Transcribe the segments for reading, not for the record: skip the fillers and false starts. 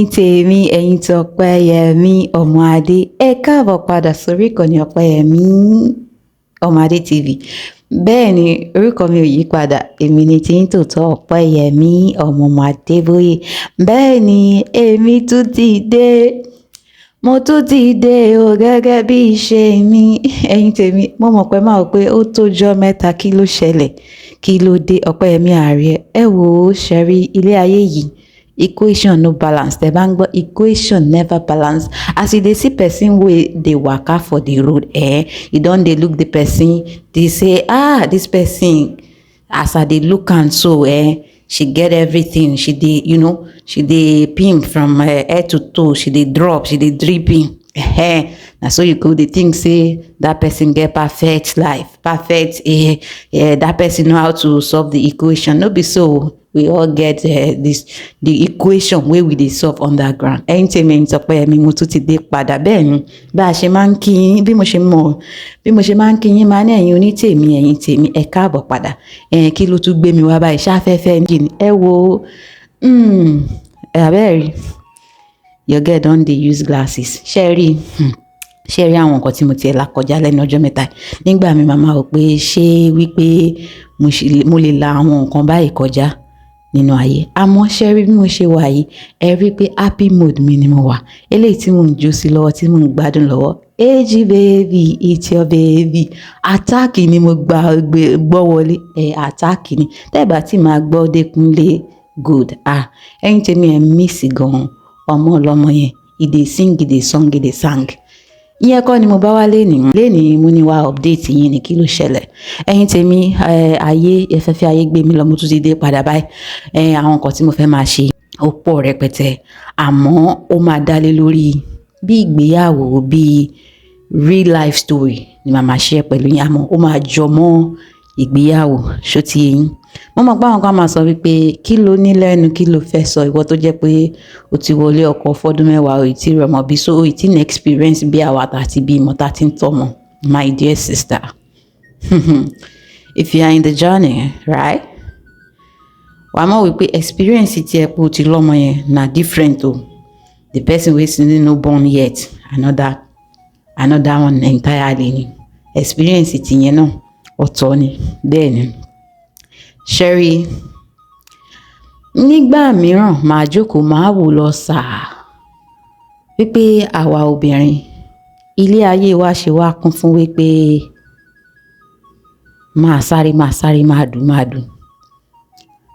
Ẹ̀yin tèmi, ẹ̀yin tí Ọpẹ́yẹmí Ọmọadé, ẹ káàbọ̀ padà sórí ìkànnì Ọpẹ́yẹmí Ọmọadé TV. Bẹ́ẹ̀ ni, orúkọ mi ò yí padà, èmi ni tí ń tòótọ́ Ọpẹ́yẹmí ọmọ Adébóyè. Bẹ́ẹ̀ ni, èmi tún ti dé, mo tún ti dé o gẹ́gẹ́ bí ìṣe mi. Ẹ̀yin tèmi, mo mọ̀ pé máa wò pé ó tójọ́ mẹ́ta, kí ló ṣẹlẹ̀, kí ló dé, Ọpẹ́yẹmí ààrẹ? Ẹ wò ó, ṣẹ́rí ilé ayé yìí, equation no balance. Tẹ́ bá ń gbọ́, equation never balance. As you dey see person wey dey waka for the road, you don dey look the person, dey say, "Ah, this person, as I dey look am so, she get everything. She dey you know she dey pimp from head to toe. She dey drop, she dey dripping." Na so you go dey think say that person get perfect life, perfect, that person know how to solve the equation. No be so. We all get this the equation wey we dey solve underground. Ẹ̀yin tèmi, ẹ̀yin Tọ́pẹ́yẹmí, mo tún ti dé padà. Bẹ́ẹ̀ ni, bá a ṣe máa ń kí yín, bí mo ṣe mọ̀ bí mo ṣe máa ń kí yín, máa ní ẹ̀yin onítèmi, ẹ̀yin tèmi, ẹ káàbọ̀ padà. Ẹ̀yin, kí ló tún gbé mi wá báyìí? Ṣáfẹ́fẹ́ ní ẹ wo, ẹ abẹ́rẹ́, your girl don dey use glasses. Ṣé rí, ṣé rí àwọn nǹkan tí mo tiẹ̀ là kọjá lẹ́nu ọjọ́ mẹ́ta? Nígbà mi, màmá rò pé ṣé wípé mo lè la àwọn nǹkan báyìí kọjá nínú ayé. Àmọ́ ṣé rí bí mo ṣe wà yìí, ẹ rí pé happy mood mi ni mo wà, eléyìí tí mò ń jó sí lọ́wọ́, tí mò ń gbádùn lọ́wọ́. AG baby, it's your baby. Attack ni mo gbà gbọ́ wọlé ẹ, attack ni. Tẹ́ ẹ bá tí máa gbọ́ Dékúnlé Gold, ah, ẹ̀yin tèmi, ẹ̀ miss gan-an ọmọ ọlọ́mọ yẹn. E dey sing, e dey song, e dey sang. Ìyẹn kọ́ ni mo bá wá lénìí. Lénìí, mo ní wá update yín ní kí ló ṣẹlẹ̀. Ẹ̀yin tèmi, ayé ẹfẹ́fẹ́, ayé gbé mi lọ, mo tún ti dé padà báyìí. Àwọn nǹkan tí mo fẹ́ máa ṣe ó pọ̀ rẹpẹtẹ, àmọ́ ó máa dálé lórí bí ìgbéyàwó, bí real life story ni màá máa share pẹ̀lú yín, àmọ́ ó máa jọ mọ́ ìgbéyàwó. Ṣó ti yé yín? Mo mọ̀ pé àwọn kan máa sọ wípé, "Kí ló ní lẹ́nu? Kí ló fẹ́ sọ? Ìwọ tó jẹ́ pé o ti wọlé ọkọ fọ́dún 10, o ì tí rọmọ bí, so o ì tí ní experience bí àwa àti bí ìmọ̀ tá ti ń tọ́mọ." My dear sister, if you are in the journey, right, wàá mọ̀ wípé experience tí ẹ pé o ti lọ́mọ yẹn na different o. The person wey still no born yet, another one entirely ni. Experience tìyẹn náà ọ̀tọ̀ ni. Bẹ́ẹ̀ ni. Ṣẹ́rí, nígbà mìíràn, màá jókòó, màá wò lọ sàá wípé àwa obìnrin, ilé ayé wa ṣe wá kún fún wípé máa sáré, máa sáré, máa dùn, máa dùn.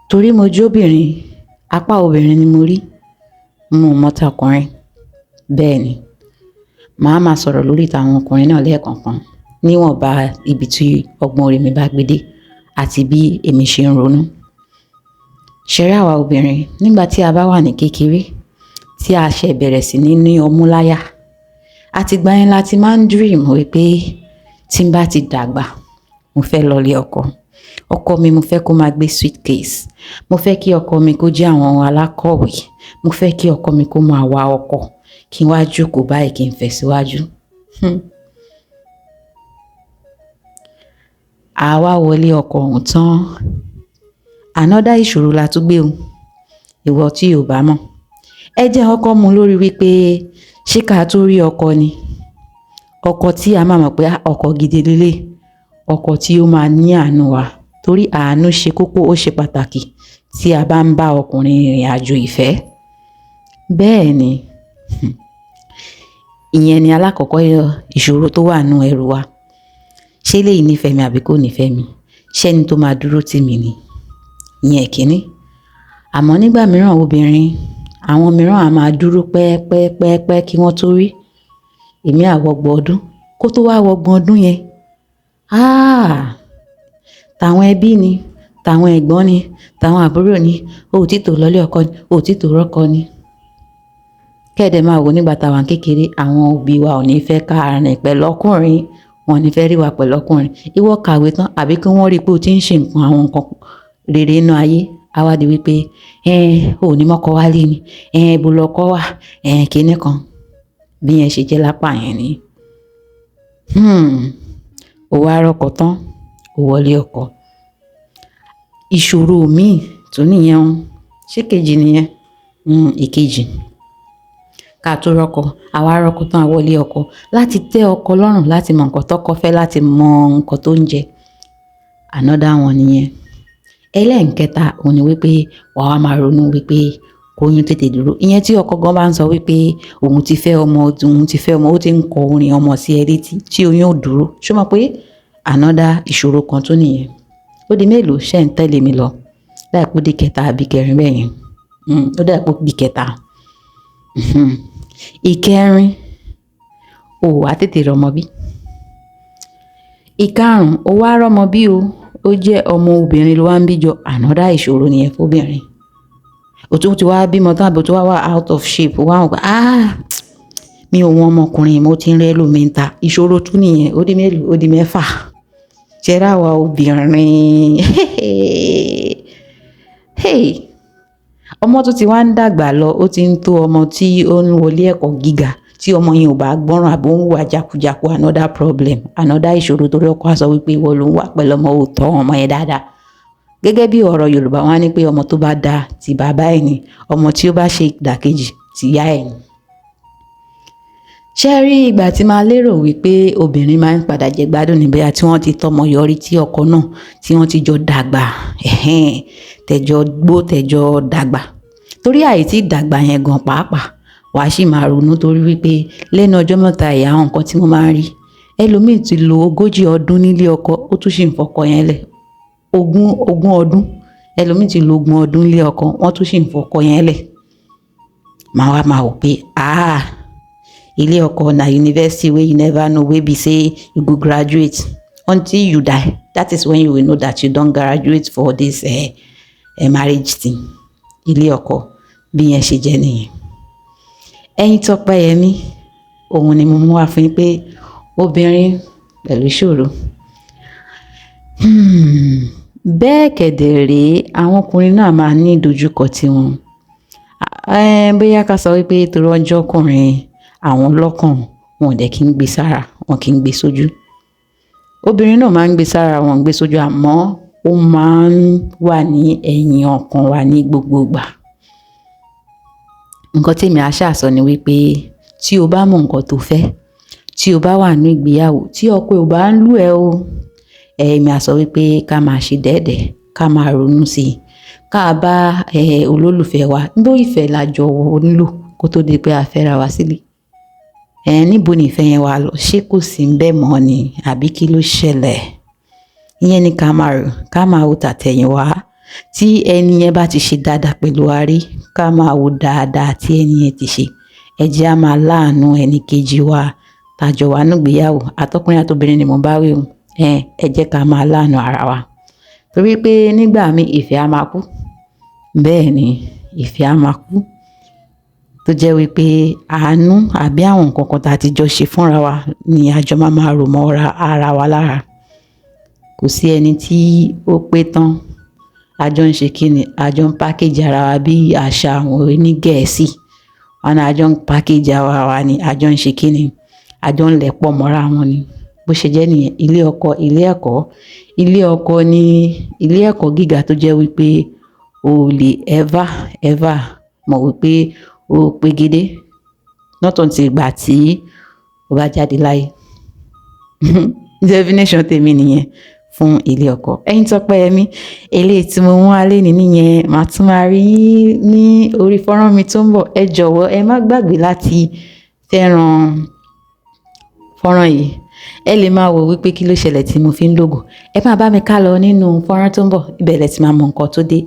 Torí mo jóbìnrin, apá obìnrin ni mo rí, mo ò mọ tọkùnrin. Bẹ́ẹ̀ ni, màá máa sọ̀rọ̀ lórí tàwọn ọkùnrin náà lẹ́ẹ̀kọ̀ọ̀kan, níwọ̀nba ibi tí ọgbọ́n orí mi bá gbé dé àti bí èmi ṣe ń ronú. Ṣẹ̀rí, àwa obìnrin, nígbà tí a bá wà ní kékeré, tí a ṣẹ̀ bẹ̀rẹ̀ sí ní ní ọmú láyà, àtìgbà yẹn la ti máa ń dream wípé tí n bá ti dàgbà, mo fẹ́ lọ ilé ọkọ. Ọkọ mi, mo fẹ́ kó máa gbé suitcase. Mo fẹ́ kí ọkọ mi kó jẹ́ àwọn alákọ̀wé. Mo fẹ́ kí ọkọ mi kó máa wa ọkọ̀, kí n wá jókòó báyìí, kí n fẹ̀ síwájú. Àwa wọlé ọkọ ọ̀hún tán. Another ìṣòro la tún gbé o, ìwọ tí ò bá mọ̀. Ẹ jẹ́ ọkọ mu lórí wípé ṣé ká tó rí ọkọ ni. Ọkọ tí a máa mọ̀ pé ọkọ gidi lélẹ̀, ọkọ tí ó máa ní àánú wa. Torí àánú ṣe kókó, ó ṣe pàtàkì tí a bá ń bá ọkùnrin rìnrìn àjò ìfẹ́. Bẹ́ẹ̀ ni, ìyẹn ni alákọ̀ọ́kọ́ ìṣòro tó wà nínú ẹrù wa. Ṣé eléyìí nífẹ̀ẹ́ mi àbí kò nífẹ̀ẹ́ mi? Ṣé ẹni tó máa dúró tì mí ni? Ìyẹn ìkíní. Àmọ́ nígbà mìíràn, obìnrin, àwọn mìíràn á máa dúró pẹ́ pẹ́ pẹ́ pẹ́ kí wọ́n tó rí. Èmi á wọgbọ̀n ọdún. Kó tó wá wọgbọ̀n ọdún yẹn, ah, tàwọn ẹbí ni, tàwọn ẹ̀gbọ́n ni, tàwọn àbúrò ni, o ò tí tó lọlé ọkọ ni, o ò tí tó rọ́kọ ni. Kẹ́ẹ̀dẹ̀ máa wò, nígbà tá a wà ní kékeré, àwọn òbí wa ò ní fẹ́ ká rìn pẹ̀lú ọkùnrin, wọn ò ní fẹ́ rí wa pẹ̀lú ọkùnrin. Ìwọ kàwé tán, àbí kí wọ́n rí pé o ti ń ṣe nǹkan, àwọn nǹkan rere nínú ayé, á wá di wípé, ẹ ò ní mọ́kọ wálé ni, ẹ ibo lọkọ wà, ẹ kíní kan. Bí yẹn ṣe jẹ́ lápá yẹn ni. O wá rọ́kọ tán, o wọlé ọkọ. Ìṣòro míì tún nìyẹn o. Ṣé kejì nìyẹn? Ìkejì. Ká tó rọ́kọ, àwa rọ́kọ tán, a wọlé ọkọ láti tẹ́ ọkọ lọ́rùn, láti mọ nǹkan tọ́kọ fẹ́, láti mọ nǹkan tó ń jẹ. Another one nìyẹn. Ẹlẹ́ǹkẹta òun ni wípé wàá wá máa ronú wípé kóyún tètè dúró. Ìyẹn tí ọkọ gan bá ń sọ wípé òun ti fẹ́ ọmọ, òun ti fẹ́ ọmọ, ó ti ń kọ orin ọmọ sí ẹ létí tí oyún ò dúró. Ṣé o mọ̀ pé another ìṣòro kan tún nìyẹn? Ó di mélòó? Ṣé ń tẹ̀lé mi lọ? Dà pé ó di kẹta àbí kẹrin bẹ́ẹ̀ yẹn. Ó dà pé ó di kẹta. Ìkẹrin, o ò wá tètè rọ́mọ bí. Ìkarùn-ún, o wá rọ́mọ bí o, ó jẹ́ ọmọ obìnrin ló wá ń bí jọ. Another ìṣòro nìyẹn fóbìnrin. O tún ti wá bímọ tán àbí o tún wá wà out of shape, o wá wò pé, "Ah, mi ò wọn ọmọkùnrin, mo ti ń rẹ́ lómi ń ta." Ìṣòro tún nìyẹn. Ó di mélòó? Ó di mẹ́fà. Ṣé rí àwa obìnrin? Hey! Ọmọ tó ti wá ń dàgbà lọ, ó ti ń tó ọmọ tí ó ń wọlé ẹ̀kọ́ gíga, tí ọmọ yẹn ò bá gbọ́ràn àbí ó ń hùwà jákujàku, another problem, another ìṣòro, torí ọkọ á sọ wípé ìwọ ló ń wà pẹ̀lú ọmọ, ò tọ́ ọmọ yẹn dáadáa. Gẹ́gẹ́ bí ọ̀rọ̀ Yorùbá, wọ́n á ní pé ọmọ tó bá da ti bàbá ẹ̀ ni, ọmọ tí ó bá ṣe ìdàkejì ti ìyá ẹ̀ ni. Ṣé ẹ rí ìgbà tí máa lérò wípé obìnrin máa ń padà jẹ gbádùn ní bóyá tí wọ́n ti tọ́mọ yọrí, tí ọkọ náà tí wọ́n ti jọ dàgbà, ẹ̀hẹ́n, tẹ̀jọ gbó, tẹ̀jọ dàgbà. Torí àìtí dàgbà yẹn gan pàápàá, wàá sì máa ronú, torí wípé lẹ́nu ọjọ́ mẹ́ta yìí, àwọn nǹkan tí mo máa ń rí, ẹlòmíì ti lo 40 ọdún nílé ọkọ, ó tún sì ń fọkọ yẹn lẹ̀. Ogún ọdún, ẹlòmíì ti lo 20 ọdún nílé ọkọ, wọ́n tún sì ń fọkọ yẹn lẹ̀. Màá wá máa wò pé, ah, ilé ọkọ na university wey you never know wey be say you go graduate until you die. That is when you will know that you don graduate for this marriage thing. Ilé ọkọ, bí yẹn ṣe jẹ́ nìyẹn. Ẹ̀yin Tọ́pẹ́yẹmí, òun ni mo mú wá fún yín pé obìnrin pẹ̀lú ìṣòro. Bẹ́ẹ̀ kẹ̀dẹ̀ rèé, àwọn ọkùnrin náà máa ní ìdojúkọ tiwọn. Bóyá ká sọ wípé torí wọ́n jẹ́ ọkùnrin, àwọn lọ́kàn, wọn ò dẹ̀ kí ń gbé sára, wọn kì í gbé sójú. Obìnrin náà máa ń gbé sára, wọn ń gbé sójú, àmọ́ ó máa ń wà ní ẹ̀yìn ọkàn wa ní gbogbo ìgbà. Nǹkan tí èmi á ṣà sọ ni wípé tí o bá mọ nǹkan tó fẹ́, tí o bá wà nínú ìgbéyàwó, tí ọkọ ẹ ò bá ń lù ẹ́ o, èmi á sọ wípé ká máa ṣe dẹ́dẹ̀, ká máa ronú sí i, ká bá olólùfẹ́ wa, bó ìfẹ́ la jọ ń lò kó tó di pé a fẹ́ra wa sílé. Níbo ni ìfẹ́ yẹn wà lọ? Ṣé kò sí ńbẹ̀ mọ́ ni àbí kí ló ṣẹlẹ̀? Ìyẹn ni ká máa rò, ká máa wo tàtẹ̀yìnwá. Tí ẹni yẹn bá ti ṣe dáadáa pẹ̀lú wa rí, ká máa wo dáadáa tí ẹni yẹn ti ṣe. Ẹ jẹ́ á máa láàánú ẹni kejì wa tá jọ wà nínú ìgbéyàwó. Àtọkùnrin àtobìnrin ni mò ń bá wí o. Ẹ jẹ́ ká máa láàánú ara wa. Torí pé nígbà míì, ìfẹ́ á máa kú. Bẹ́ẹ̀ ni, ìfẹ́ á máa kú. Tó jẹ́ wípé àánú àbí àwọn nǹkan kan tí a ti jọ ṣe fúnra wa ni a jọ máa máa rò mọ́ ara wa lára. Kò sí ẹni tí ó pé tán. A jọ ń ṣe kíni? A jọ ń package ara wa bí àṣà àwọn oní Gẹ̀ẹ́sì. Wọ́n ní a jọ ń package ara wa ni, a jọ ń ṣe kíni? A jọ ń lẹ̀pọ̀ mọ́ra wọn ni. Bó ṣe jẹ́ nìyẹn. Ilé ọkọ, ilé ẹ̀kọ́. Ilé ọkọ ní ilé ẹ̀kọ́ gíga tó jẹ́ wípé o ò lè ever, ever mọ̀ wípé o pegedé. Not until ìgbà tí o bá jáde láyé. Definition tèmi nìyẹn fún ilé ọkọ. Ẹ̀yin Tọ́pẹ́yẹmí, eléyìí tí mo mú wá lénìí nìyẹn. Màá tún máa rí yín ní orí fọ́nrán mi tó ń bọ̀. Ẹ jọ̀wọ́, ẹ má gbàgbé láti fẹ́ràn fọ́nrán yìí. Ẹ lè máa wò wípé kí ló ṣẹlẹ̀ tí mo fi ń lògò. Ẹ máa bá mi ká lọ nínú fọ́nrán tó ń bọ̀. Ibẹ̀ lẹ ti máa mọ nǹkan tó dé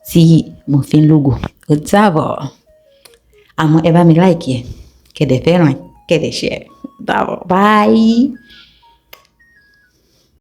tí mo fi ń lògò. Ó dàbọ̀. Àmọ́ ẹ bá mi like ẹ, kẹ́ dẹ̀ fẹ́ràn ẹ, kẹ́ dẹ̀ share. Ó dàbọ̀. Bye.